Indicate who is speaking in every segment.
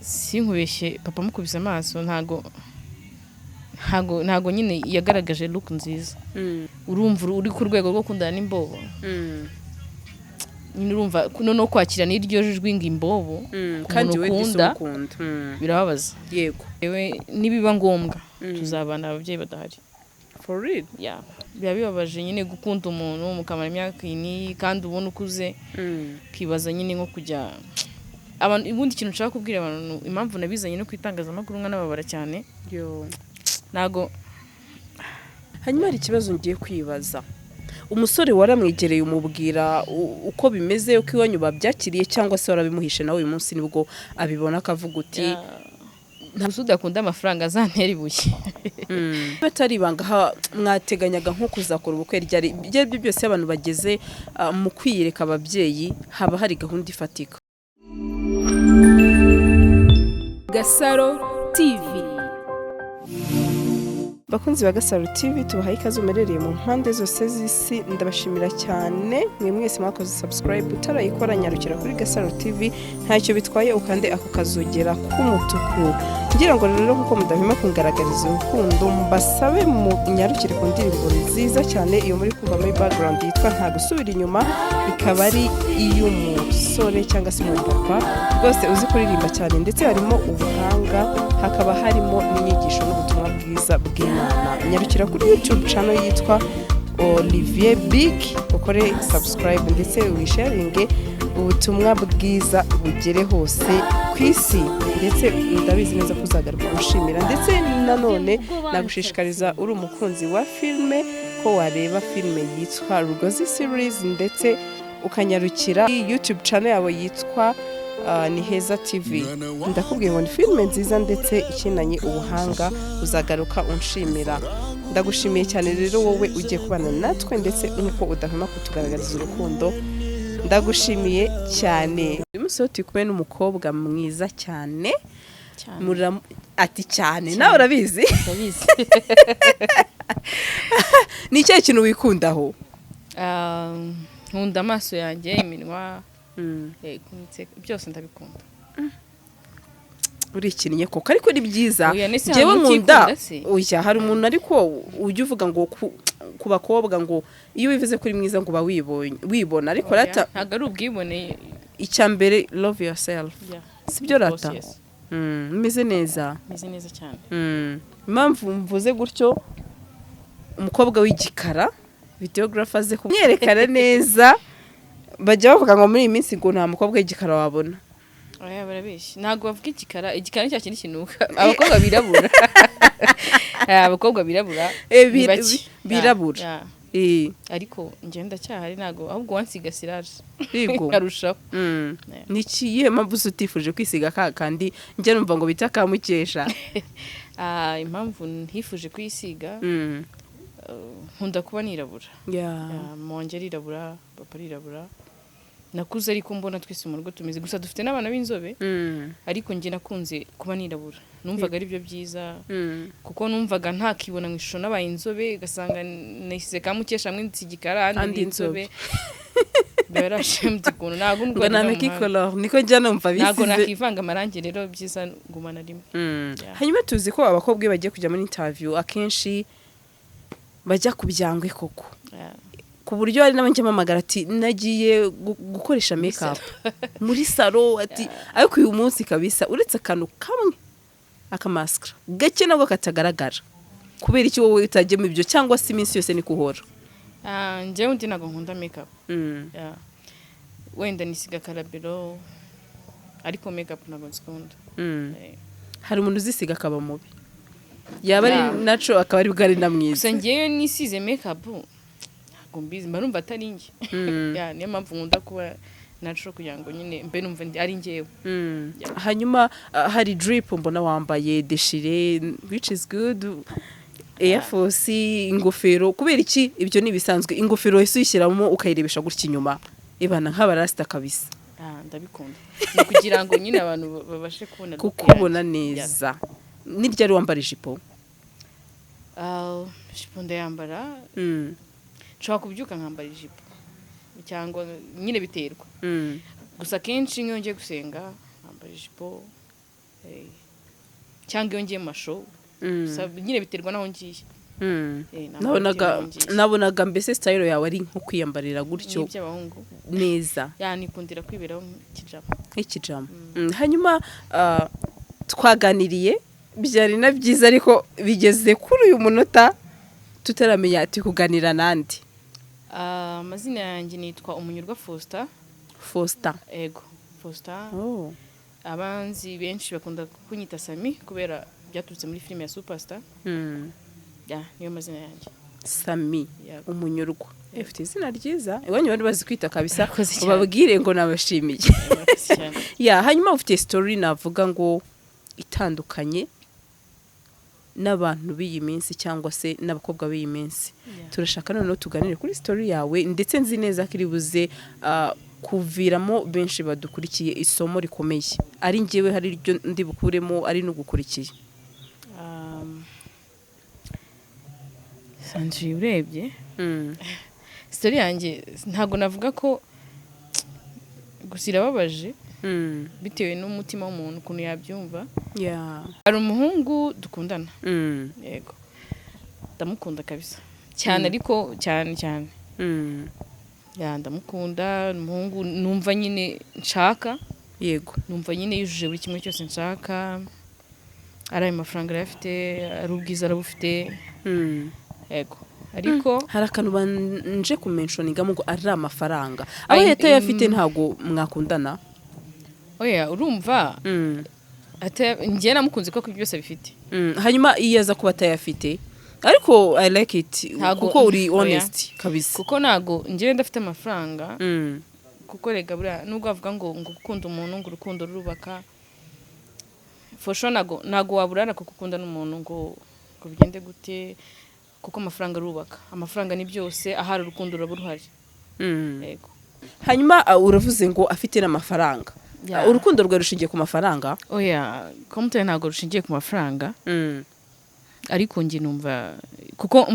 Speaker 1: Sinkubeshye, papa amukubise amaso, ntago nyine yagaragaje look nziza. Urumva uri ku rwego rwo gukundana n'imbobo nyine, urumva noneho kwakira n'iryo jwi ngo imbobo ku
Speaker 2: Kandi
Speaker 1: muntu
Speaker 2: we disi
Speaker 1: ukunda
Speaker 2: umukunda.
Speaker 1: Birababaza. Yewe, nibiba ngombwa tuzabana ababyeyi badahari.
Speaker 2: For real?
Speaker 1: Yeah. Biba bibabaje nyine gukunda umuntu mukamara imyaka iyi n'iyi kandi ubona ukuze, ukibaza nyine nko kujya abantu. Ubundi ikintu nshaka kubwira abantu, impamvu nabizanye no ku itangazamakuru nkanababara cyane,
Speaker 2: Yo.
Speaker 1: ntago
Speaker 2: Hanyuma hari ikibazo ngiye kwibaza: umusore waramwegereye umubwira uko bimeze, uko iwanyu babyakiriye, cyangwa se warabimuhishe, nawe uyu munsi nibwo abibona akavuga uti?
Speaker 1: Nta udakunda amafaranga azantera ibuye.
Speaker 2: Niba atari ibanga, mwateganyaga nko kuzakora ubukwe ryari? Ibyo ari byo byose, iyo abantu bageze mu kwiyereka ababyeyi, haba hari gahunda ifatika.
Speaker 3: Gasaro TV.
Speaker 2: Bakunzi ba Gasaro TV, tubahaye ikaze muherereye mu mpande zose z'isi. Ndabashimira cyane mwe mwese mwakoze subscribe. Utarayikora, nyarukira kuri Gasaro TV, ntacyo bitwaye, ukande ako kazogera k'umutuku. Ngira ngo rero, kuko mudahwema kungaragariza urukundo, mbasabe munyarukire ku ndirimbo nziza cyane iyo muri kumva muri background yitwa "Nta Gusubira Inyuma", ikaba ari iy'umusore cyangwa se umupapa rwose uzi kuririmba cyane, ndetse harimo ubuhanga, hakaba harimo n'inyigisho n'ubutumwa bwiza bw'Imana. Nyarukira kuri YouTube channel yitwa Olivier Big, ukore subscribe ndetse wisharinge ubutumwa bwiza bugere hose ku isi, ndetse ndabizi neza ko uzagaruka gushimira. Ndetse nanone nagushishikariza, uri umukunzi wa filime, ko wareba filime yitwa Rugozi Series, ndetse ukanyarukira YouTube channel yabo yitwa Ni Heza TV. Ndakubwiye ngo ni filime nziza ndetse ikinanye ubuhanga, uzagaruka unshimira. Ndagushimiye cyane rero wowe ugiye kubana natwe, ndetse nk'uko udahwema kutugaragariza urukundo, ndagushimiye cyane. Uyu munsi rero turi kumwe n'umukobwa mwiza cyane.
Speaker 1: Cyane.
Speaker 2: Ati cyane, nawe urabizi.
Speaker 1: Ndabizi.
Speaker 2: Ni ikihe kintu wikundaho?
Speaker 1: Nkunda amaso yanjye, iminwa, yego, ndetse byose ndabikunda.
Speaker 2: Urikinnye koko, ariko ni byiza.
Speaker 1: Oya, nese hari
Speaker 2: Njyewe
Speaker 1: umuntu
Speaker 2: nkunda
Speaker 1: utikunda se?
Speaker 2: Oya, hari umuntu, ariko ujya uvuga ngo ku bakobwa ngo iyo wivuze kuri mwiza ngo uba wibonye, wibona, ariko
Speaker 1: Oya,
Speaker 2: rata
Speaker 1: ntabwo ari ubwibone.
Speaker 2: Icya mbere, love yourself. Sibyo rata?
Speaker 1: Of course, yes.
Speaker 2: Umeze neza?
Speaker 1: Meze neza cyane.
Speaker 2: Impamvu mvuze gutyo, umukobwa w'igikara, videographer aze kumwerekana neza. Bajya bavuga ngo muri iyi minsi ngo nta mukobwa w'igikara wabona.
Speaker 1: Oya, barabeshya, ntabwo bavuga igikara. Igikara ni cya kindi kinuka. Abakobwa birabura, abakobwa birabura ni bake.
Speaker 2: Birabura.
Speaker 1: Yeah. Ariko njye ndacyahari, ntabwo ahubwo wansiga siraje nkarushaho. Yeah.
Speaker 2: Ni ikihe mpamvu se utifuje kwisiga ka kandi njye numva ngo bita kamukesha?
Speaker 1: Impamvu ntifuje kuyisiga, nkunda kuba nirabura. Mama wanjye arirabura, papa arirabura, nakuze ariko mbona twese mu rugo tumeze gusa, dufite n'abana b'inzobe, ariko njye nakunze kuba nirabura, numvaga ari byo byiza, kuko numvaga ntakibona mu ishusho nabaye inzobe, ugasanga nisize ka mukesha hamwe nsi igikara ahandi
Speaker 2: Ahandi
Speaker 1: ndi inzobe, biba yarashemye ukuntu ntabwo
Speaker 2: ngo na
Speaker 1: nubwo
Speaker 2: meki color niko njya numva
Speaker 1: ntabwo
Speaker 2: bisize.
Speaker 1: Nakivanga amarangi rero, byiza ngumana rimwe. Yeah.
Speaker 2: Hanyuma tuzi ko abakobwa iyo bagiye kujya muri interview akenshi bajya ku byangwe koko, ku buryo hari n'abajya mpamagara ati nagiye gukoresha make up muri salon, ati ariko uyu munsi kabisa uretse akantu kamwe, akamascara gake nabwo katagaragara. Kubera iki wowe utajyemo ibyo, cyangwa se iminsi yose ni kuhora?
Speaker 1: Njyewe undi ntabwo nkunda make up. Yeah. Wenda nisiga karabero, ariko make up ntabwo nzikunda.
Speaker 2: Hari umuntu uzisiga akaba mubi, yaba ari naco akaba ari bwo ari na mwiza.
Speaker 1: Gusa njyewe nisize make up, ntabwo mbizi, mba numva atari njye. Yeah, niyo mpamvu nkunda kuba natural, kugira ngo nyine mbe numva ari njyewe. Yeah.
Speaker 2: Hanyuma hari drip mbona wambaye déchiré, which is good, Air Force, ingofero. Kubera iki? Ibyo ni ibisanzwe. Ingofero wahise uyishyiramo ukayirebesha gutya inyuma, ibana nk'abarasita kabisa.
Speaker 1: Ndabikunda, ni kugira ngo nyine abantu babashe kubona look
Speaker 2: Kukubona
Speaker 1: yanjye.
Speaker 2: neza. Ni ryari wambara ijipo?
Speaker 1: Ijipo ndayambara, nshobora kubyuka nkambara ijipo, cyangwa nyine biterwa. Gusa akenshi nk'iyo ngiye gusenga nkambara ijipo. Cyangwa iyo ngiye mu ma show. Nyine biterwa n'aho ngiye. Nambara
Speaker 2: Nabonaga
Speaker 1: bitewe n'aho ngiye.
Speaker 2: Nabonaga mbese style yawe ari nko kwiyambarira gutyo.
Speaker 1: N'iby'abahungu.
Speaker 2: Neza.
Speaker 1: Ya, nikundira kwiberaho nk'ikijama.
Speaker 2: Nk'ikijama. Hanyuma twaganiriye, byari na byiza, ariko bigeze kuri uyu munota tutaramenya ati kuganira nandi.
Speaker 1: Ah, amazina yanjye nitwa Umunyurwa Faustin.
Speaker 2: Faustin?
Speaker 1: Ego, Faustin.
Speaker 2: Oh.
Speaker 1: Abanzi benshi bakunda kunyita Sami kubera byaturutse muri filime ya Superstar. Ya, niyo mazina yanjye.
Speaker 2: Sami?
Speaker 1: Yego.
Speaker 2: Umunyurwa. Ufite izina ryiza, iwanyu bari bazi kwita kabisa.
Speaker 1: Murakoze cyane.
Speaker 2: Ubabwire ngo nabashimiye.
Speaker 1: Murakoze cyane.
Speaker 2: Ya, hanyuma ufite story navuga ngo itandukanye n'abantu b'iyi minsi cyangwa se n'abakobwa b'iyi minsi. Turashaka noneho tuganire kuri story yawe, ndetse nzi neza ko iri buze kuviramo benshi badukurikiye isomo rikomeye, ari njyewe hari iryo ndi bukuremo, ari n'ugukurikiye.
Speaker 1: Sanji, urebye story yanjye, ntabwo navuga ko gusa irababaje bitewe n'umutima w'umuntu ukuntu yabyumva. Hari umuhungu dukundana. Yego, ndamukunda kabisa cyane, ariko cyane cyane. Ya, ndamukunda, ni umuhungu numva nyine nshaka. Numva nyine yujuje buri kimwe cyose nshaka, ari ayo mafaranga arayafite, ari ubwiza arabufite. Yego, ariko
Speaker 2: Hari akantu banje kumentioningamo ngo ari amafaranga, aho yatayafite ntabwo mwakundana?
Speaker 1: Oya, urumva, njye namukunze kuko byose abifite.
Speaker 2: Hanyuma iyo aza kuba atayafite? Ariko I like it kuko uri
Speaker 1: Oya.
Speaker 2: honest kabisa.
Speaker 1: Kuko ntago njyewe ndafite amafaranga, kuko rega buriya nubwo bavuga ngo gukunda umuntu, ngo urukundo rurubaka, for sure ntago waburara kuko ukunda n'umuntu ngo bigende gute, kuko amafaranga arubaka, amafaranga ni byose, ahari urukundo ruraba ruhari. Yego.
Speaker 2: Hanyuma uravuze ngo afite n'amafaranga. Urukundo rwawe rushingiye ku mafaranga?
Speaker 1: Oya, komutari ntabwo rushingiye ku mafaranga, ariko njye numva kuko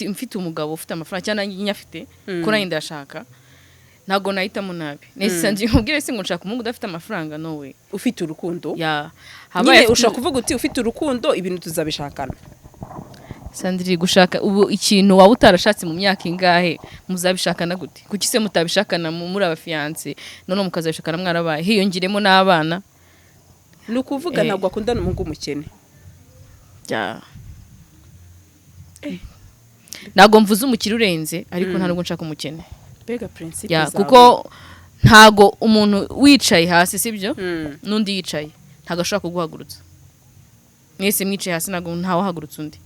Speaker 1: mfite umugabo ufite amafaranga cyangwa nanjye nyafite, ko nanjye ndayashaka, ntabwo nahitamo nabi. Nese nzi nkubwire se ngo nshaka umuhungu udafite amafaranga? No way.
Speaker 2: Ufite urukundo.
Speaker 1: Ya.
Speaker 2: Nyine ushobora kuvuga uti ufite urukundo ibintu tuzabishakana.
Speaker 1: Sandrine, gushaka ubu ikintu waba utarashatse mu myaka ingahe, muzabishakana gute? Kuki se mutabishakana muri aba fiancé, none mukazabishakana mwarabaye, hiyongeremo n'abana?
Speaker 2: Ni ukuvuga ntabwo akundana umuhungu w'umukene?
Speaker 1: Ya. Ntabwo mvuze umukire urenze, ariko nta nubwo nshaka umukene.
Speaker 2: Mbega principe
Speaker 1: Ya,
Speaker 2: zawe.
Speaker 1: kuko ntago umuntu wicaye hasi, sibyo, n'undi yicaye, ntago ashobora kuguhagurutsa. Mwese mwicaye hasi, ntago ntawahagurutsa undi.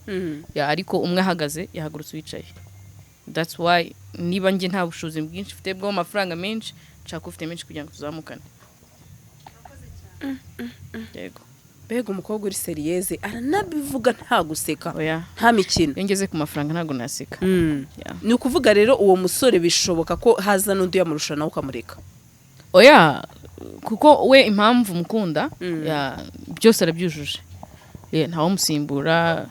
Speaker 1: Ya, ariko umwe ahagaze yahagurutsa uwicaye. That's why niba njye nta bushobozi bwinshi mfite bw'amafaranga menshi, nshaka ufite menshi kugira ngo tuzamukane. Yego.
Speaker 2: Mbega umukobwa uri sérieuse, aranabivuga nta guseka,
Speaker 1: Oya.
Speaker 2: nta mikino.
Speaker 1: Iyo ngeze ku mafaranga ntabwo naseka. Ya.
Speaker 2: Ni ukuvuga rero uwo musore bishoboka ko haza n'undi uyamurusha nawe ukamureka?
Speaker 1: Oya, kuko we impamvu mukunda, ya, byose arabyujuje. Ntawumusimbura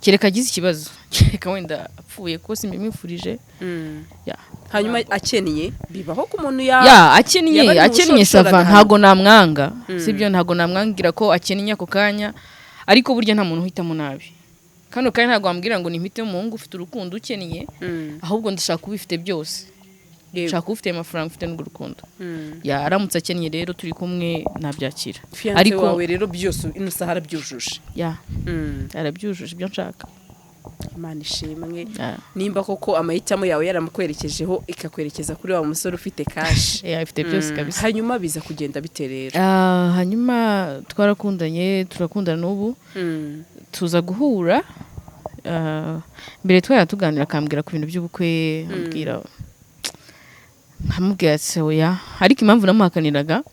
Speaker 1: kereka agize ikibazo, kereka wenda apfuye, kuko simbimwifurije. Ya.
Speaker 2: Hanyuma akennye, bibaho ko umuntu ya
Speaker 1: Ya, akennye,
Speaker 2: yaba ari mu
Speaker 1: akennye
Speaker 2: bushorishori
Speaker 1: ça va.
Speaker 2: agahana.
Speaker 1: Ntago namwanga, sibyo, ntago namwangira ko akennye ako kanya, ariko burya nta muntu uhitamo nabi. Kano kanya ntabwo wambwira ngo nimpite umuhungu ufite urukundo ukennye, ahubwo ndashaka uba ufite byose. Nshaka ufite amafaranga, ufite n'urwo rukundo. Ya, aramutse akennye rero turi kumwe nabyakira.
Speaker 2: Fiancé
Speaker 1: Ariko
Speaker 2: wawe rero byose ino saha arabyujuje?
Speaker 1: Ya, arabyujuje ibyo nshaka.
Speaker 2: Imana ishimwe.
Speaker 1: Ya.
Speaker 2: Nimba koko amahitamo yawe yaramukwerekejeho, ikakwerekeza kuri wa musore ufite cash.
Speaker 1: Ya, ifite byose kabisa.
Speaker 2: Hanyuma biza kugenda bite rero?
Speaker 1: Ah, hanyuma twarakundanye, turakundana n'ubu. Tuza guhura. Mbere twari tuganira, akambwira ku bintu by'ubukwe, ambwira, nkamubwira ati oya, ariko impamvu namuhakaniraga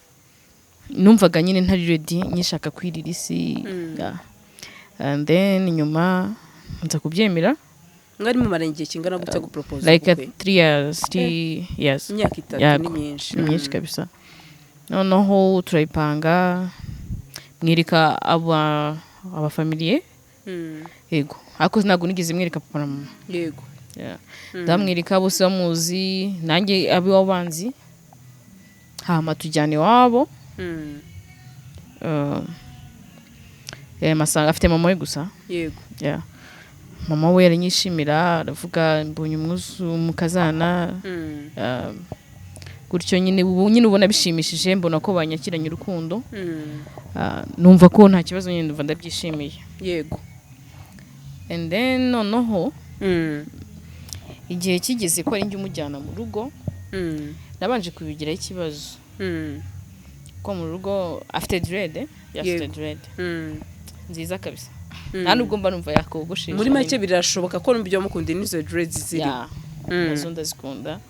Speaker 1: numvaga nyine ntari ready, nyishaka kwirira isi. Yeah. And then nyuma nza kubyemera.
Speaker 2: Mwari mumaranye igihe kingana gute gupropose
Speaker 1: Like
Speaker 2: ubukwe?
Speaker 1: 3 years, 3 years.
Speaker 2: Imyaka 3.
Speaker 1: Yego.
Speaker 2: Ni myinshi.
Speaker 1: Ni myinshi kabisa. Noneho turayipanga, mwereka aba abafamiliye. Yego, ariko ntabwo nigeze mwereka papa na mama. Yeah. Ndamwereka bose bamuzi, nanjye ab'iwabo banzi, hama tujyana iwabo. Masanga afite mama we gusa.
Speaker 2: Yego.
Speaker 1: Yeah. Mama we aranyishimira, aravuga mbonye umukazana. Gutyo nyine, ubu nyine ubona bishimishije, mbona ko banyakiranye urukundo. Numva ko nta kibazo nyine, ndumva ndabyishimiye. And then noneho igihe kigeze ko ari njye umujyana mu rugo. Nabanje kubigiraho ikibazo ko mu rugo afite dread, afite dread nziza kabisa, nta nubwo mba numva yakogoshesha.
Speaker 2: Muri make birashoboka ko n'ibyo mukunda n'izo dreads ziri.
Speaker 1: Yeah, nazo ndazikunda.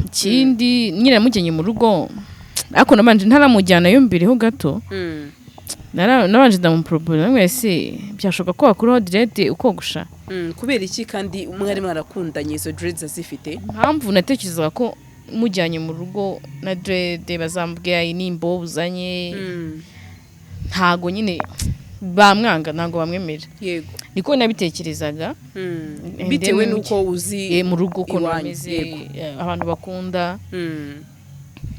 Speaker 1: Ikindi nyine namujyanye mu rugo, ariko nabanje ntaramujyanayo mbere ho gato, nabanje ndamupropose, namwe ese byashoboka ko wakuraho dread ukogosha?
Speaker 2: Kubera iki kandi mwari mwarakundanye izo dreads azifite?
Speaker 1: Impamvu natekerezaga ko mujyanye mu rugo na dread bazambwira iyi ni imbobo uzanye, ntago nyine bamwanga, ntago bamwemera. Niko nabitekerezaga. And
Speaker 2: Bitewe
Speaker 1: then
Speaker 2: n'uko uzi
Speaker 1: mu rugo ukuntu
Speaker 2: iwanyu,
Speaker 1: bameze, abantu bakunda.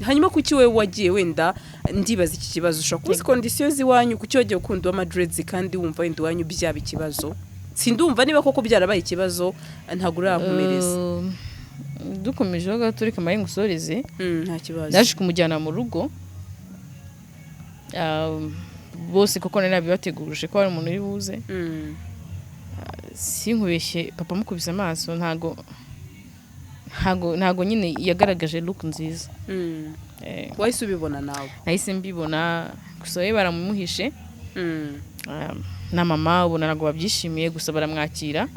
Speaker 2: Hanyuma kuki wowe wagiye, wenda ndibaza iki kibazo, ushobora kuba uzi condition z'iwanyu, kuki wagiye ukunda uw'amadreads kandi wumva wenda iwanyu byaba ikibazo? Sindumva niba koko byarabaye ikibazo, ntabwo urankomereza.
Speaker 1: Dukomejeho gato, reka mbaye ngusoreze.
Speaker 2: Nta kibazo.
Speaker 1: Naje kumujyana mu rugo, bose kuko nari nabibategurije ko hari umuntu uri buze. Sinkubeshye, papa amukubise amaso, ntago nyine yagaragaje look nziza.
Speaker 2: Wahise ubibona nawe?
Speaker 1: Nahise mbibona, gusa we baramumuhishe. Na mama ubona ntabwo babyishimiye, gusa baramwakira.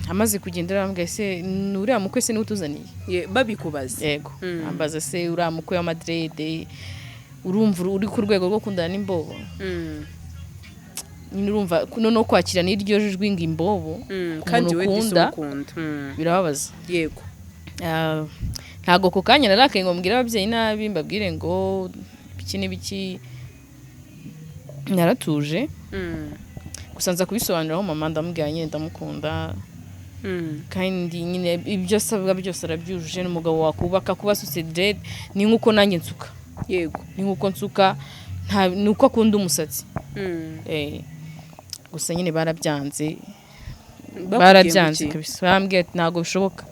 Speaker 1: Amaze kugenda arambwira, ese ni uriya mukwe se niwe utuzaniye?
Speaker 2: Babikubaza?
Speaker 1: Yego. Ambaza se uriya mukwe w'amadreads, urumva uri ku rwego rwo gukundana n'imbobo? Nyine urumva noneho kwakira n'iryo jwi ngo imbobo ku
Speaker 2: Kandi
Speaker 1: muntu
Speaker 2: we disi
Speaker 1: ukunda,
Speaker 2: umukunda.
Speaker 1: Birababaza. Ntabwo ako kanya narakaye ngo mbwire ababyeyi nabi, mbabwire ngo biki n'ibiki, naratuje. Gusa nza kubisobanuriraho mama, ndamubwira nyine ndamukunda, kandi nyine ibyo asabwa byose arabyujuje, n'umugabo wakubaka. Kuba asutse dread ni nk'uko nanjye nsuka. Ni nk'uko nsuka, ni uko akunda umusatsi. Gusa nyine barabyanze.
Speaker 2: Bakubwiye
Speaker 1: Barabyanze
Speaker 2: ngo iki?
Speaker 1: kabisa, barambwiye ati ntabwo bishoboka.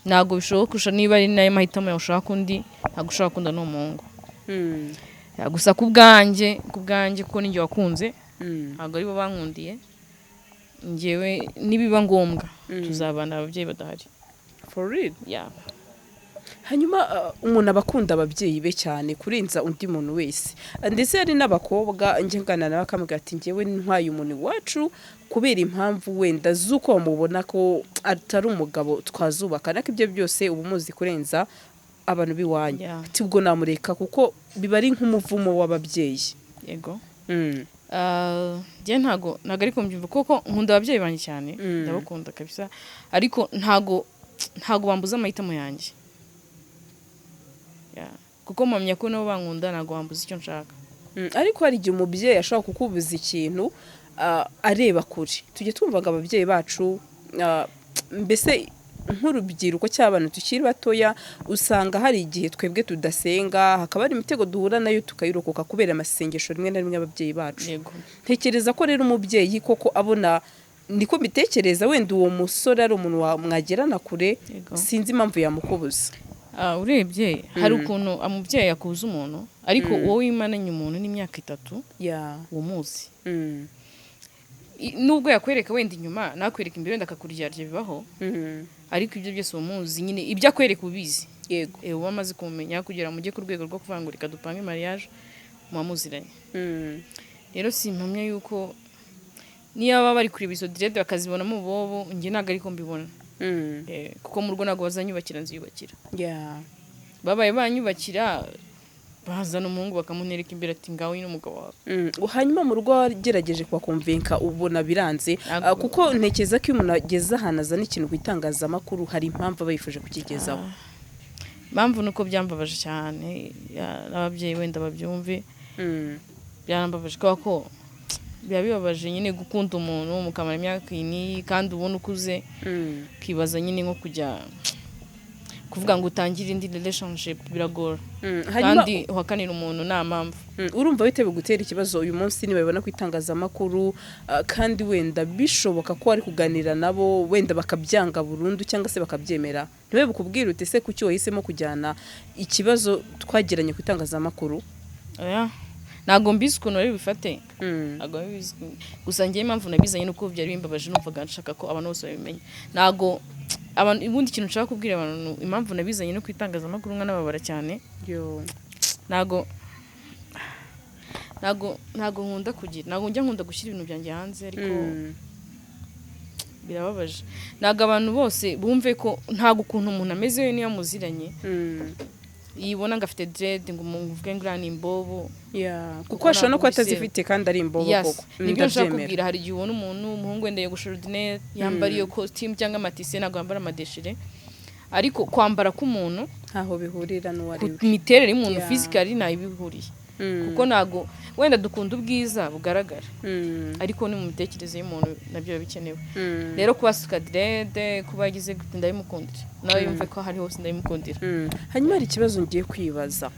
Speaker 1: Ntabwo bishoboka, niba ari nayo mahitamo yawe ushaka undi, ntabwo ushobora gukunda n'umuhungu. Yeah, gusa ku bwanjye kuko ninjye wakunze, ntabwo aribo bankundiye, njyewe nibiba ngombwa tuzabana ababyeyi badahari.
Speaker 2: For real?
Speaker 1: Yeah.
Speaker 2: Hanyuma umuntu aba akunda ababyeyi be cyane kurenza undi muntu wese. Ndetse hari n'abakobwa njye nganira nawe akamubwira ati njyewe ntwaye umuntu iwacu kubera impamvu wenda z'uko bamubona ko atari umugabo twazubaka, ariko ibyo byose uba umuzi kurenza abantu b'iwanyu. Ati ubwo namureka kuko biba ari nk'umuvumo w'ababyeyi.
Speaker 1: Yego. Njye ntago ariko mbyumva, kuko nkunda ababyeyi banjye cyane. Ndabakunda kabisa, ariko ntago bambuza amahitamo yanjye. Yeah. Kuko mpamya ko nabo bankunda, ntago bambuza icyo nshaka.
Speaker 2: Ariko hari igihe umubyeyi ashobora kukubuza ikintu areba kure. Tujya twumvaga ababyeyi bacu, mbese nk'urubyiruko cyangwa abantu tukiri batoya, usanga hari igihe twebwe tudasenga, hakaba hari imitego duhura nayo tukayirokoka kubera amasengesho rimwe na rimwe y'ababyeyi bacu. Ntekereza ko rero umubyeyi koko abona, niko mbitekereza, wenda uwo musore ari umuntu mwagerana kure. Sinzi impamvu yamukubuza.
Speaker 1: Urebye hari ukuntu umubyeyi yakubuza umuntu, ariko wowe wimananye umuntu n'imyaka 3, umuzi. Nubwo yakwereka wenda inyuma nakwereka imbere, wenda akakuryarya, bibaho. Ariko ibyo byose umuzi nyine, ibyo akwereka ubizi. Uba amaze kumumenya kugira ngo mujye ku rwego rwo kuvuga ngo reka dupange mariage, muba muziranye. Rero simpamya yuko niyo baba bari kureba izo dread bakazibonamo ububobo, njye ntabwo ariko mbibona. Kuko mu rugo ntabwo bazanyubakira, nziyubakira. Babaye banyubakira, bazana umuhungu bakamunereka imbere ati ngaho uyu ni umugabo wawe.
Speaker 2: Hanyuma mu rugo wagerageje kubakonvinka ubona biranze?
Speaker 1: Ntabwo.
Speaker 2: Kuko ntekereza ko iyo umuntu ageze ahantu azana ikintu ku itangazamakuru, hari impamvu aba yifuje kukigezaho.
Speaker 1: Impamvu ni uko byambabaje cyane, n'ababyeyi wenda babyumve. Byarambabaje kubera ko biba bibabaje nyine gukunda umuntu mukamara imyaka iyi n'iyi kandi ubona ukuze, ukibaza nyine nko kujya Kuvuga ngo utangire indi relationship biragora.
Speaker 2: Hanyuma
Speaker 1: Kandi uhakanira umuntu nta mpamvu.
Speaker 2: Urumva bitewe gutera ikibazo uyu munsi nibabibona ku itangazamakuru, kandi wenda bishoboka ko wari kuganira nabo, wenda bakabyanga burundu cyangwa se bakabyemera, ntibe bukubwira uti: "Ese kuki wahisemo kujyana ikibazo twagiranye ku itangazamakuru?"
Speaker 1: Oya, ntabwo mbizi ukuntu bari bubifate, ntabwo mbizi. Gusa njyewe impamvu nabizanye nuko byari bimbabaje, numvaga nshaka ko abantu bose babimenya. Ntabwo abantu, ubundi ikintu nshaka kubwira abantu, impamvu nabizanye no ku itangazamakuru nkanababara cyane,
Speaker 2: Yo.
Speaker 1: ntabwo nkunda kugira, ntabwo njya nkunda gushyira ibintu byanjye hanze, ariko birababaje. Ntabwo abantu bose bumve ko ntabwo ukuntu umuntu ameze we niyo muziranye yibona ngo afite dread, ngo umuntu uvuge ngo uriya ni imbobo.
Speaker 2: Yeah. Kuko
Speaker 1: Kuko
Speaker 2: ashobora no kuba
Speaker 1: ntabwo biseba.
Speaker 2: atazifite kandi ari imbobo.
Speaker 1: Yes,
Speaker 2: Koko.
Speaker 1: nibyo nshaka
Speaker 2: Ndabyemera.
Speaker 1: kubwira. Hari igihe ubona umuntu, umuhungu wenda yogosha ordinaire, yambara iyo costume cyangwa amatise, ntabwo yambara amadéchiré, ariko kwambara k'umuntu
Speaker 2: Ntaho bihurira n'uwo ari
Speaker 1: ku
Speaker 2: we.
Speaker 1: miterere y'umuntu physically ntaho bihuriye, kuko ntabwo wenda dukunda ubwiza bugaragara, ariko ni mu mitekerereze y'umuntu nabyo biba bikenewe. Rero kuba asuka dread, kuba yagize gute, ndabimukundira. Nawe yumve ko ahari hose ndabimukundira.
Speaker 2: Hanyuma hari ikibazo ngiye kwibaza.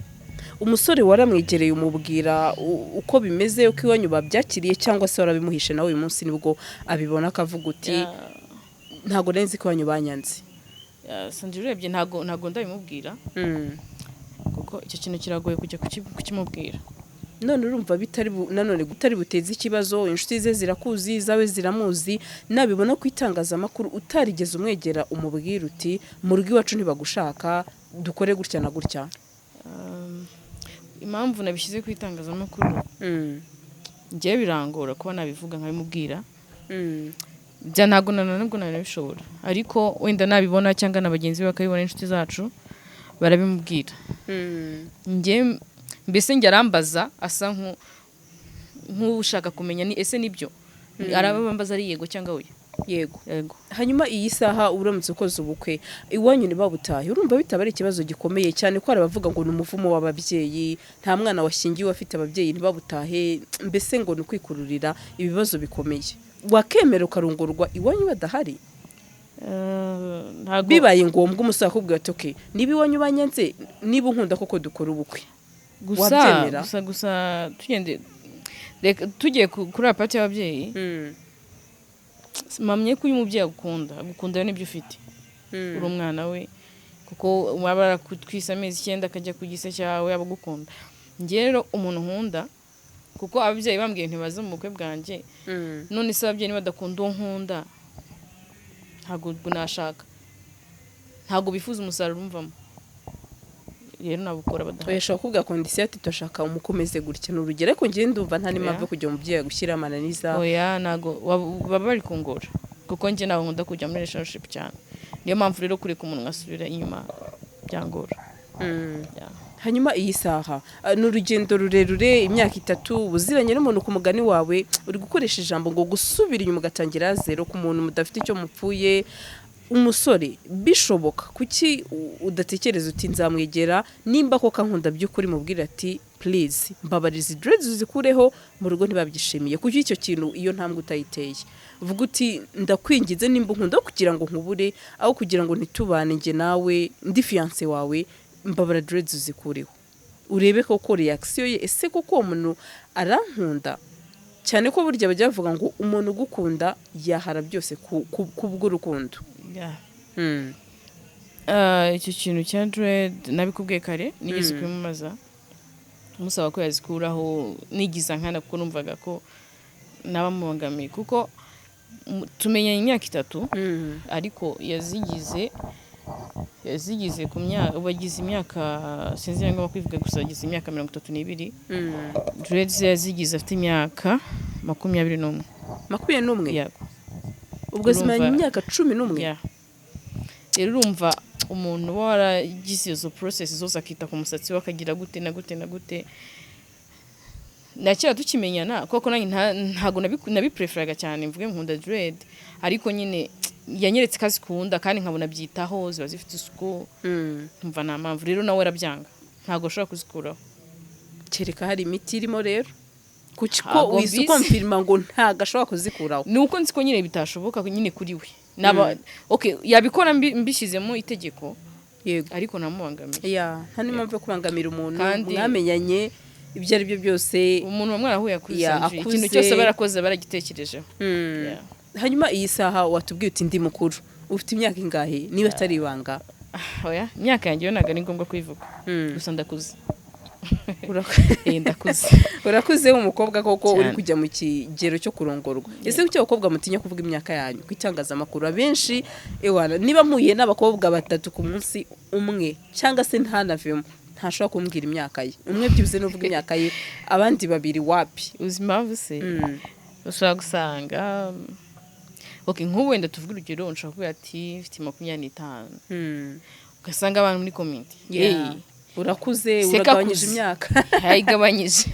Speaker 2: Umusore waramwegereye umubwira uko bimeze, uko iwanyu babyakiriye, cyangwa se warabimuhishe, nawe uyu munsi nibwo abibona akavuga uti: "Ntabwo nari nzi ko iwanyu banyanze"?
Speaker 1: Sandrine, urebye ntabwo ndabimubwira, kuko icyo kintu kiragoye kujya kukimubwira.
Speaker 2: None urumva bitari nanone bitari buteze ikibazo? Inshuti ze zirakuzi, izawe ziramuzi. Nabibona ku itangazamakuru utarigeze umwegera umubwira uti: "Mu rugo iwacu ntibagushaka, dukore gutya na gutya"?
Speaker 1: Impamvu nabishyize ku itangazamakuru, njyewe birangora kuba nabivuga nkabimubwira. Bya ntabwo na nubwo nabishobora, ariko wenda nabibona cyangwa na bagenzi be bakabibona, inshuti zacu barabimubwira. Njye mbese njye arambaza asa nk'ushaka kumenya ni ese nibyo, arabambaza ari yego cyangwa oya.
Speaker 2: Yego.
Speaker 1: Yego.
Speaker 2: Hanyuma iyi saha uramutse ukoze ubukwe iwanyu ntibabutahe, urumva bitaba ari ikibazo gikomeye cyane? Ko hari abavuga ngo ni umuvumo w'ababyeyi, nta mwana washyingiwe afite ababyeyi ntibabutahe, mbese ngo ni ukwikururira ibibazo bikomeye. Wakemera ukarongorwa iwanyu badahari?
Speaker 1: Ntabwo.
Speaker 2: Bibaye ngombwa umusore akubwira ati: "Okay, niba iwanyu banyanze, niba unkunda koko dukora ubukwe,"
Speaker 1: Gusa
Speaker 2: wabyemera?
Speaker 1: Gusa tugende, reka tugiye kuri part y'ababyeyi, mpamye ko uyu mubyeyi agukunda, agukunda n'ibyo ufite, uri umwana we, kuko waba yarakutwise amezi 9 akajya ku gise cyawe, aba agukunda. Njye rero umuntu nkunda, kuko ababyeyi bambwiye ntibaze mu bukwe bwanjye. None se ababyeyi nibadakunda uwo nkunda, ntabwo ubwo nashaka, ntabwo bifuza umusaruro umvamo, rero nabukora badahari.
Speaker 2: Ashobora kuvuga condition ati: "Turashaka umukomeze gutya," ni urugero. Ariko njyewe ndumva nta n'impamvu yo kujya umubyeyi gushyira amananiza.
Speaker 1: Oya, ntabwo baba bari kungora, kuko njye ntabwo nkunda kujya muri relationship cyane. Niyo mpamvu rero kureka umuntu ngasubira inyuma byangora. Yeah.
Speaker 2: Hanyuma iyi saha, ni urugendo rurerure, imyaka 3 ubuziranye n'umuntu. Ku mugani wawe uri gukoresha ijambo ngo gusubira inyuma ugatangira zero ku muntu mudafite icyo mupfuye. Umusore bishoboka, kuki udatekereza uti: "Nzamwegera, nimba koko ankunda by'ukuri mubwire ati: 'Please, mbabariza, dreads uzikureho, mu rugo ntibabyishimiye'"? Kuki icyo kintu, iyo ntambwe utayiteye, uvuga uti: "Ndakwinginze, nimba unkunda, aho kugira ngo nkubure, aho kugira ngo ntitubane njye nawe ndi fiancé wawe, mbabara dreads uzikureho," urebe koko reaction ye? Ese koko uwo muntu arankunda cyane? Ko burya bajya bavuga ngo umuntu ugukunda yahara byose kubw'urukundo.
Speaker 1: Yeah. Icyo kintu cya dread nabikubwiye kare, nigeze kubimubaza musaba ko yazikuraho, nigiza nkana, kuko numvaga ko naba mubangamiye, kuko tumenyanye imyaka 3, ariko yazigize ku myaka, bagize imyaka, sinzi niba ngomba kwivuga, gusa yagize imyaka 32. Dreads yazigize afite imyaka 21.
Speaker 2: 21?
Speaker 1: Yego.
Speaker 2: Ubwo zimaranye imyaka 11?
Speaker 1: Yeah. Rero urumva umuntu uba waragize izo process zose, akita ku musatsi we, akagira gute na gute na gute, na kera tukimenyana koko nanjye ntago nabipreferaga cyane, mvuge nkunda dread, ariko nyine yanyeretse ko azikunda kandi nkabona byitaho, ziba zifite isuku, nkumva nta mpamvu. Rero nawe arabyanga, ntabwo ashobora kuzikuraho.
Speaker 2: Kereka hari imiti irimo. Rero kuki ko
Speaker 1: Ntabwo
Speaker 2: wise
Speaker 1: mbizi.
Speaker 2: Ukonfirima ngo ntabwo ashobora kuzikuraho?
Speaker 1: Ni uko nzi ko nyine bitashoboka nyine kuri we. Naba okay, yabikora mbishyizemo itegeko. Ariko namubangamiye.
Speaker 2: Yeah, nta n'impamvu yo kubangamira umuntu
Speaker 1: Kandi-
Speaker 2: mwamenyanye ibyo ari byo byose.
Speaker 1: Umuntu wa mwarahuye akuze, Sandrine,
Speaker 2: akuze.
Speaker 1: ikintu cyose barakoze baragitekerejeho. Yeah.
Speaker 2: Hanyuma iyi saha watubwiye uti ndi mukuru, ufite imyaka ingahe niba atari ibanga?
Speaker 1: Oya, imyaka yanjye yo ntabwo ari ngombwa kuyivuga. Gusa ndakuze. Eh, ndakuze.
Speaker 2: Urakuze w'umukobwa koko, uri
Speaker 1: Cyane.
Speaker 2: kujya mu kigero cyo kurongorwa. Ese kuki abakobwa mutinya kuvuga imyaka yanyu ku itangazamakuru? Abenshi, ewana, niba mpuye n'abakobwa batatu ku munsi umwe cyangwa se ntanavemo, ntashobora kumbwira imyaka ye. Umwe byibuze n'uvuga imyaka ye, abandi babiri wapi.
Speaker 1: Uzi impamvu se? Ushobora gusanga, okay, nk'ubu wenda tuvuge urugero, nshobora kuvuga ati mfite 25, ugasanga abantu muri comment:
Speaker 2: Urakuze,
Speaker 1: Seka
Speaker 2: uragabanyije
Speaker 1: akuze.
Speaker 2: imyaka.
Speaker 1: Yayigabanyije.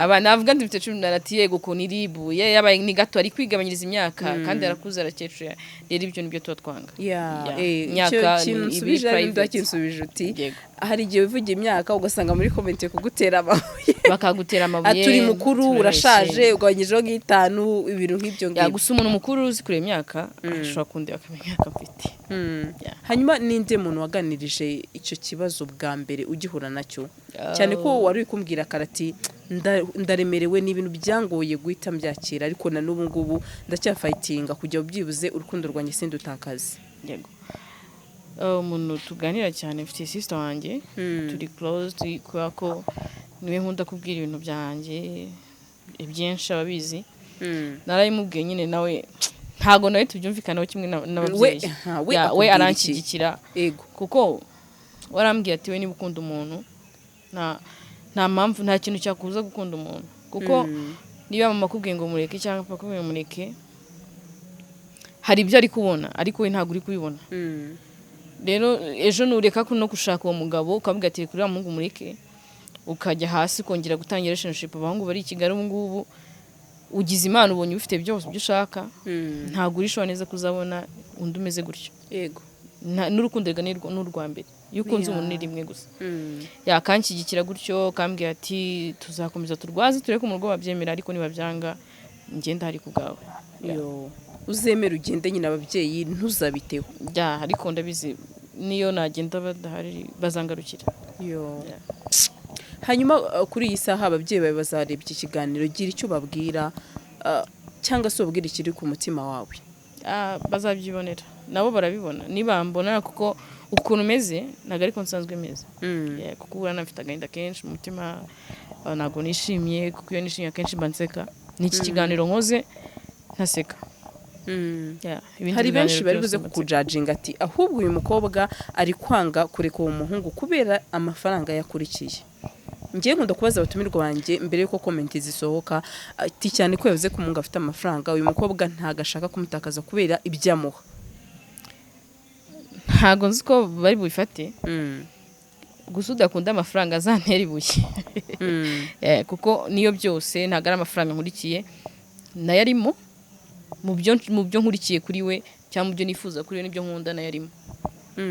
Speaker 1: Aba navuga ndi mfite 18, ati yego, ukuntu iribuye yabaye ni gato, ari kwigabanyiriza imyaka kandi arakuze, arakecuru. Rero ibyo nibyo tuba twanga.
Speaker 2: Yeah,
Speaker 1: Imyaka
Speaker 2: icyo kintu
Speaker 1: ni
Speaker 2: nsubije
Speaker 1: ibiri
Speaker 2: ari
Speaker 1: private.
Speaker 2: wakinsubije uti
Speaker 1: Yego.
Speaker 2: hari igihe wivugira imyaka ugasanga muri comment kugutera amabuye.
Speaker 1: Bakagutera amabuye.
Speaker 2: Ati uri mukuru,
Speaker 1: turabeshye.
Speaker 2: urashaje, ugabanyijeho nk'itanu, ibintu nk'ibyo
Speaker 1: Ya,
Speaker 2: ngibyo.
Speaker 1: gusa umuntu mukuru uzi kureba imyaka ashobora kundeba akamenya imyaka mfite. Yeah.
Speaker 2: Hanyuma ninde muntu waganirije icyo kibazo bwa mbere ugihura nacyo, cyane ko wari uri kumbwira karati ndaremerewe, ni ibintu byangoye guhita mbyakira, ariko na n'ubu ngubu ndacyafightinga kugira byibuze urukundo rwanjye sindutakaze?
Speaker 1: Yego. Umuntu tuganira cyane, mfite sister wanjye, turi close, kubera ko niwe nkunda kubwira ibintu byanjye ibyinshi, ababizi. Narabimubwiye nyine, nawe ntago nawe tubyumvikanaho kimwe n'ababyeyi.
Speaker 2: Aha, we
Speaker 1: Ya, we
Speaker 2: akubwira iki?
Speaker 1: aranshyigikira. Kuko warambwiye ati we niba ukunda umuntu, nta mpamvu, nta kintu cyakubuza gukunda umuntu, kuko niba mama akubwiye ngo mureke cyangwa papa akubwiye ngo mureke, hari ibyo ari kubona ariko we ntabwo uri kubibona. Rero ejo nureka no gushaka uwo mugabo, ukavuga ati reka uriya muhungu mureke, ukajya hasi ukongera gutangira relationship, abahungu bari i Kigali ubu ngubu, ugize Imana ubonye ubifite byose ibyo ushaka, ntabwo urishobora neza kuzabona undi umeze gutyo. N'urukundo rega ni urwa mbere, iyo ukunze umuntu ni rimwe gusa. Yakanshyigikira gutyo, akambwira ati tuzakomeza turwaze tureke mu rugo babyemera, ariko nibabyanga ngenda hari ku bwawe.
Speaker 2: Yo, uzemere ugende nyine, ababyeyi ntuzabiteho.
Speaker 1: Ya, ariko ndabizi niyo nagenda badahari bazangarukira.
Speaker 2: Yo.
Speaker 1: Yeah.
Speaker 2: Hanyuma kuri iyi saha ababyeyi bawe bazareba iki kiganiro, gira icyo babwira, cyangwa se ubabwira ikiri ku mutima wawe.
Speaker 1: Ah, bazabyibonera, nabo barabibona nibambona, kuko ukuntu meze ntabwo ariko nsanzwe meze. Yeah, kuko ubu mfite agahinda kenshi mu mutima, ntabwo nishimye, kuko iyo nishimye akenshi mba nseka. N'iki kiganiro nkoze ntaseka. Yeah, ibindi
Speaker 2: Hari benshi
Speaker 1: biganiro
Speaker 2: bari
Speaker 1: byose
Speaker 2: buze
Speaker 1: mba nseka.
Speaker 2: kukujudginga ati ahubwo uyu mukobwa ari kwanga kureka uwo muhungu kubera amafaranga yakurikiye. Ngiye nkunda kubaza abatumirwa banjye mbere y'uko comment zisohoka, ati cyane ko yavuze ko umuhungu afite amafaranga, uyu mukobwa ntabwo ashaka kumutakaza kubera ibyo amuha.
Speaker 1: Ntabwo nzi ko bari bubifate. Gusa udakunda amafaranga azantera ibuye. Kuko niyo byose ntabwo ari amafaranga nkurikiye, nayo arimo mu byo nkurikiye kuri we cyangwa mu byo nifuza kuri we n'ibyo nkunda, nayo arimo.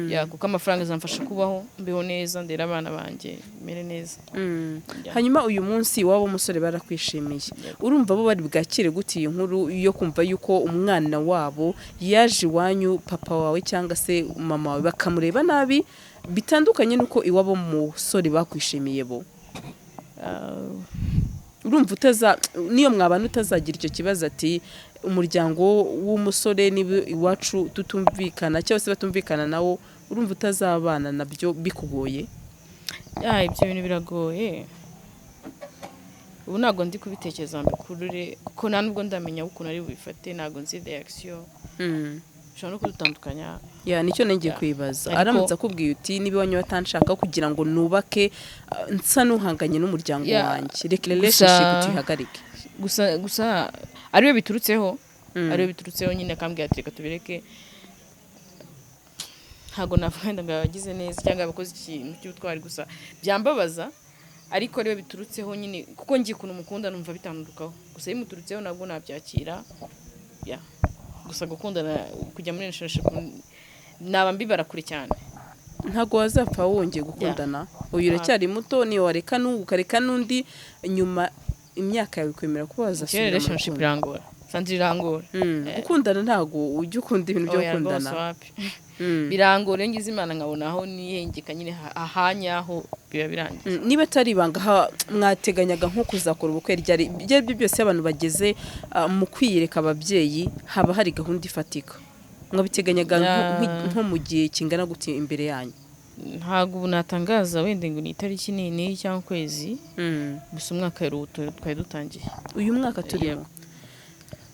Speaker 1: Ya, kuko amafaranga azamfasha kubaho, mbeho neza, ndere abana banjye mere neza. Yeah.
Speaker 2: Hanyuma uyu munsi iwabo w'umusore barakwishimiye, urumva bo bari bwakire gute iyi nkuru yo kumva yuko umwana wabo yaje iwanyu, papa wawe cyangwa se mama wawe bakamureba nabi, bitandukanye n'uko iwabo musore bakwishimiye bo? Urumva utaza, niyo mwabana utazagira icyo kibazo ati umuryango w'umusore niba iwacu tutumvikana cyangwa se batumvikana nawo, urumva utazabana nabyo bikugoye?
Speaker 1: Ya, ibyo bintu biragoye. Ubu ntabwo ndi kubitekereza ngo mbikurure, kuko nta nubwo ndamenya ukuntu ari bubifate, ntabwo nzi reaction, bishobora no kudutandukanya.
Speaker 2: Ya, nicyo ngiye
Speaker 1: Ya.
Speaker 2: kwibaza.
Speaker 1: Ariko-
Speaker 2: Aramutse akubwiye uti niba iwanyu batanshaka kugira ngo nubake, nsa n'uhanganye n'umuryango
Speaker 1: Ya.
Speaker 2: wanjye, reka relationship tuyihagarike.
Speaker 1: Gusa ariwe biturutseho, ariwe biturutseho nyine, akambwira ati reka tubireke, ntabwo navuga wenda ngo yagize neza cyangwa yabakoze ikintu cy'ubutwari, gusa byambabaza. Ariko ariwe biturutseho nyine, kuko ngiye ukuntu mukunda numva bitandukaho, gusa bimuturutseho nabwo nabyakira. Ya, gusa gukundana, kujya muri relationship, naba mbibara kure cyane.
Speaker 2: Ntabwo wazapfa wongeye gukundana, uyu uracyari muto, niyo wareka n'ubu ukareka n'undi, nyuma imyaka yawe ikwemera kuba
Speaker 1: Njyewe
Speaker 2: wazasubira mu
Speaker 1: relationship
Speaker 2: rukundo.
Speaker 1: irangora. Sandrine, irangora.
Speaker 2: Gukundana, ntabwo ujya ukunda ibintu byo
Speaker 1: Oya, rwose.
Speaker 2: gukundana?
Speaker 1: Wapi, birangora. Iyo ngize Imana nkabona aho nihengeka nyine ahanyaho, biba birangiye.
Speaker 2: Niba atari ibanga, mwateganyaga nko kuzakora ubukwe ryari? Ibyo ari byo byose, iyo abantu bageze mu kwiyereka ababyeyi, haba hari gahunda ifatika. Mwabiteganyaga nko mu gihe kingana gute imbere yanyu?
Speaker 1: Ntabwo ubu natangaza wenda ngo ni itariki nini cyangwa ukwezi, gusa umwaka wari ubu twari dutangiye.
Speaker 2: Uyu mwaka turimo?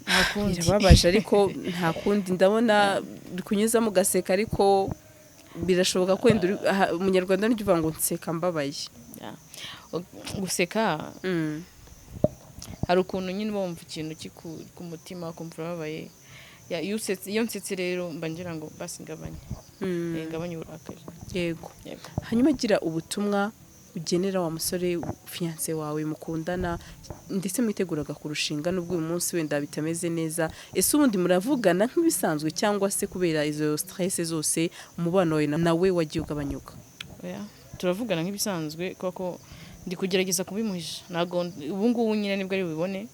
Speaker 1: Nta kundi.
Speaker 2: Birababaje, ariko nta kundi. Ndabona uri kunyuzamo ugaseka, ariko birashoboka ko wenda umunyarwanda nijya uvuga ngo nseka mbabaye.
Speaker 1: Yeah. Guseka, hari ukuntu nyine uba wumva ikintu ku mutima, ukumva urababaye. Yeah, iyo usetse, iyo nsetse rero mba ngira ngo basi ngabanye, ngabanye uburakari. Yego.
Speaker 2: Hanyuma gira ubutumwa ugenera wa musore fiancé wawe mukundana, ndetse mwiteguraga kurushinga, nubwo uyu munsi wenda bitameze neza. Ese ubundi muravugana nk'ibisanzwe, cyangwa se kubera izo stress zose umubano wawe nawe wagiye ugabanyuka?
Speaker 1: Oya, turavugana nk'ibisanzwe, kuko ndi kugerageza kubimuhisha. Ntabwo ubu ngubu nyine nibwo ari bubibone.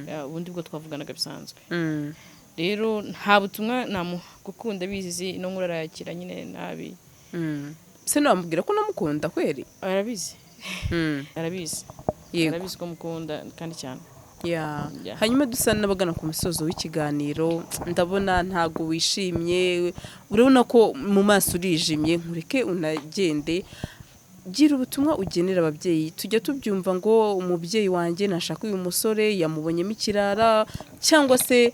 Speaker 1: Yeah, ubundi bwo twavuganaga bisanzwe. Rero nta butumwa namuha kuko ndabizi no nkuru arayakira nyine nabi.
Speaker 2: Se ntiwamubwira ko unamukunda kweri?
Speaker 1: Arabizi, arabizi. Arabizi ko mukunda kandi cyane. Yeah.
Speaker 2: Hanyuma dusa n'abagana ku musozo w'ikiganiro. Ndabona ntago wishimye, urabona ko mu maso urijimye. Nkureke unagende, gira ubutumwa ugenera ababyeyi. Tujya tubyumva ngo umubyeyi wanjye nashaka uyu musore, yamubonyemo ikirara, cyangwa se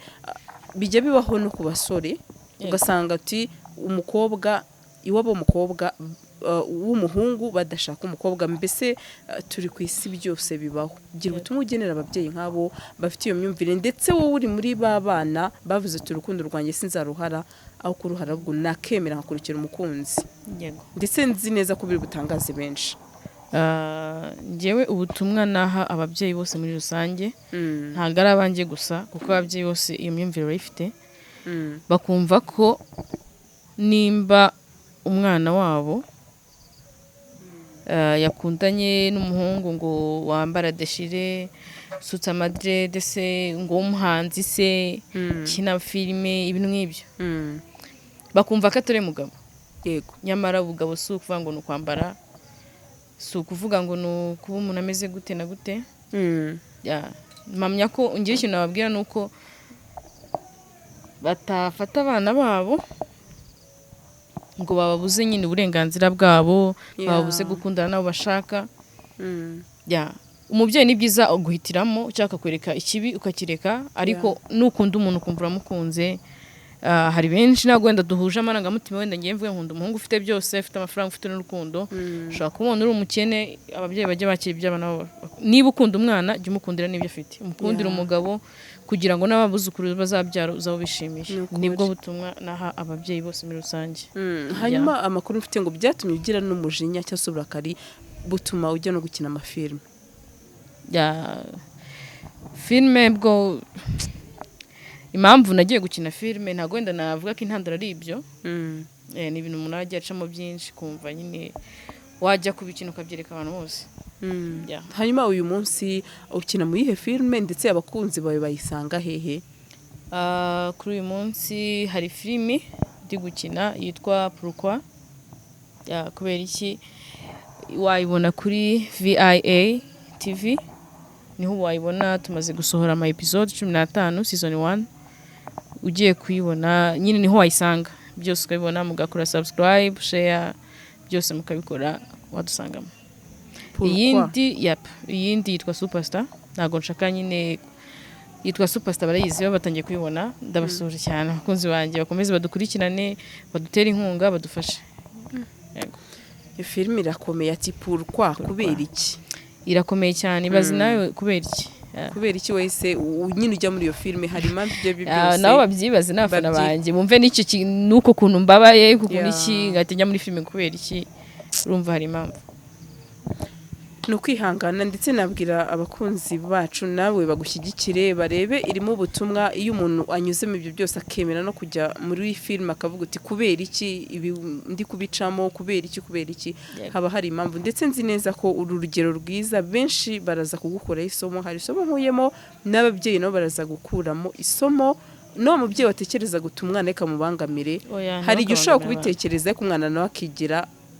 Speaker 2: bijya bibaho no ku basore, ugasanga ati umukobwa iwabo, umukobwa w'umuhungu badashaka umukobwa. Mbese turi ku isi, byose bibaho. Gira ubutumwa ugenera ababyeyi nk'abo bafite iyo myumvire, ndetse wowe uri muri ba bana bavuze ati urukundo rwanjye sinzaruhara, aho kuruhara ahubwo nakemera nkakurikira umukunzi, ndetse nzi neza ko biri butangaze benshi.
Speaker 1: Njyewe ubutumwa naha ababyeyi bose muri rusange, ntabwo ari abanjye gusa, kuko ababyeyi bose iyo myumvire barayifite, bakumva ko nimba umwana wabo yakundanye n'umuhungu ngo wambara déchiré, usutse amadreads se, ngo w'umuhanzi se, kina filime, ibintu nk'ibyo, bakumva ko atari mugabo. Nyamara ubugabo si ukuvuga ngo ni ukwambara, si ukuvuga ngo ni ukuba umuntu ameze gute na gute. Yeah, mpamya ko ngira ikintu nababwira, ni uko batafata abana babo ngo bababuze nyine uburenganzira bwabo, bababuze gukundana n'abo bashaka. Yeah, umubyeyi ni byiza guhitiramo ushaka kwereka ikibi ukakireka, ariko nukunda umuntu ukumva uramukunze. Hari benshi ntabwo wenda duhuje amarangamutima. Wenda ngiye mvuge nkunda umuhungu ufite byose, ufite amafaranga, ufite n'urukundo, ushobora kubona uri umukene. Ababyeyi bajya bakira iby'abana babo. Niba ukunda umwana, jya umukundira n'ibyo afite, umukundire umugabo, kugira ngo n'ababuzukuru bazabyara uzaba ubishimiye.
Speaker 2: Ni ukuri.
Speaker 1: Nibwo butumwa naha ababyeyi bose muri rusange.
Speaker 2: Hanyuma amakuru mfite ngo byatumye ugira n'umujinya cyangwa se uburakari butuma ujya no gukina amafilime.
Speaker 1: Yeah, filime bwo, impamvu nagiye gukina filime, ntabwo wenda navuga ko intandaro ari ibyo. Ni ibintu umuntu ajya acamo byinshi, kumva nyine wajya kubikina ukabyereka abantu bose. Yeah.
Speaker 2: Hanyuma uyu munsi ukina mu yihe filime, ndetse abakunzi bawe bayisanga hehe?
Speaker 1: Kuri uyu munsi hari filimi ndi gukina yitwa Pourquoi. Yeah, kubera iki, wayibona kuri VIA TV, niho wayibona. Tumaze gusohora ama episode 15, season 1. Ugiye kuyibona nyine niho wayisanga byose, ukabibona, mugakora subscribe, share, byose mukabikora, wadusangamo.
Speaker 2: Pourquoi?
Speaker 1: Iyindi, yep, iyindi yitwa Superstar. Ntabwo nshaka nyine, yitwa Superstar, barayizi, baba batangiye kuyibona. Ndabasuhuje cyane abakunzi banjye, bakomeze badukurikirane, badutere inkunga, badufashe. Yego.
Speaker 2: Iyo filime irakomeye, ati pourquoi, kubera iki?
Speaker 1: Irakomeye cyane, ibaze nawe kubera iki. Yeah.
Speaker 2: Kubera iki wese nyine ujya muri iyo filime? Hari impamvu ibyo aribyo byose.
Speaker 1: Nabo babyibaze n'abafana banjye, bumve n'icyo n'uko kuntu mbabaye, kukuntu iki ngahita njya muri filime, kubera iki? Urumva hari impamvu.
Speaker 2: Ni ukwihangana. Ndetse nabwira abakunzi bacu nawe bagushyigikire, barebe irimo ubutumwa. Iyo umuntu anyuze mu ibyo byose, akemera no kujya muri filime, akavuga uti: "Kubera iki ibi ndi kubicamo? Kubera iki? Kubera iki?" Haba hari impamvu. Ndetse nzi neza ko uru rugero rwiza, benshi baraza kugukuraho isomo. Hari isomo nkuyemo, n'ababyeyi nabo baraza gukuramo isomo. N'uwo mubyeyi watekereza guta umwana reka mubangamire,
Speaker 1: Oya,
Speaker 2: hari igihe ushobora
Speaker 1: ntibakabangamire abana.
Speaker 2: kubitekereza, ariko umwana nawe akigira,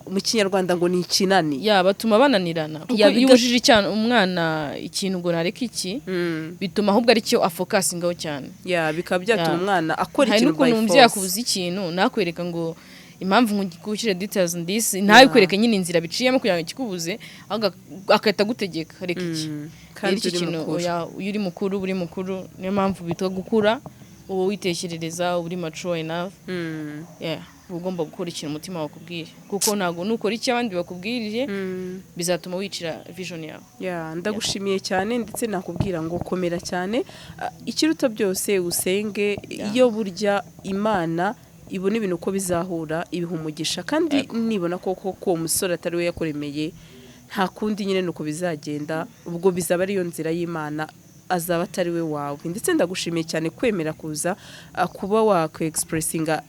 Speaker 2: mu Kinyarwanda ngo ni ikinani.
Speaker 1: Ya, batuma bananirana, kuko iyo ubujije umwana ikintu ngo nareke iki, bituma ahubwo aricyo afocusingaho cyane.
Speaker 2: Ya, bikaba byatuma umwana akora
Speaker 1: Hari
Speaker 2: ikintu
Speaker 1: n'ukuntu
Speaker 2: by
Speaker 1: umubyeyi
Speaker 2: force.
Speaker 1: akubuza ikintu, nakwereka ngo impamvu ngushyire details ndisi, ntabikwereke nyine inzira biciyemo kugira ngo ikikubuze, ahubwo agahita agutegeka reka iki.
Speaker 2: Kandi
Speaker 1: Rero icyo
Speaker 2: uri
Speaker 1: kintu,
Speaker 2: mukuru.
Speaker 1: oya, iyo uri mukuru uba uri mukuru. Niyo mpamvu bitwa gukura, uba witekerereza, uba uri mature enough. Yeah, uba ugomba gukora ikintu umutima wakubwiye, kuko ntabwo nukora icyo abandi bakubwiriye bizatuma wicira vision yawe.
Speaker 2: Ya, ndagushimiye cyane, ndetse nakubwira ngo komera cyane. Ah, ikiruta byose usenge. Iyo burya Imana ibona ibintu uko bizahura, ibiha umugisha. Kandi nibona koko ko uwo musore atari we yakuremeye, nta kundi nyine nuko bizagenda. Ubwo bizaba ariyo nzira y'Imana, azaba atari we wawe. Ndetse ndagushimiye cyane kwemera kuza, kuba wakwe-expressinga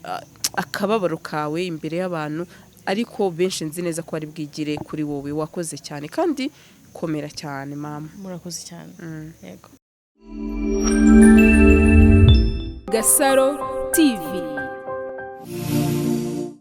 Speaker 2: akababaro kawe imbere y'abantu, ariko benshi nzi neza ko ari bwigire kuri wowe. Wakoze cyane, kandi komera cyane, mama.
Speaker 1: Murakoze cyane. Yego.
Speaker 3: Gasaro TV.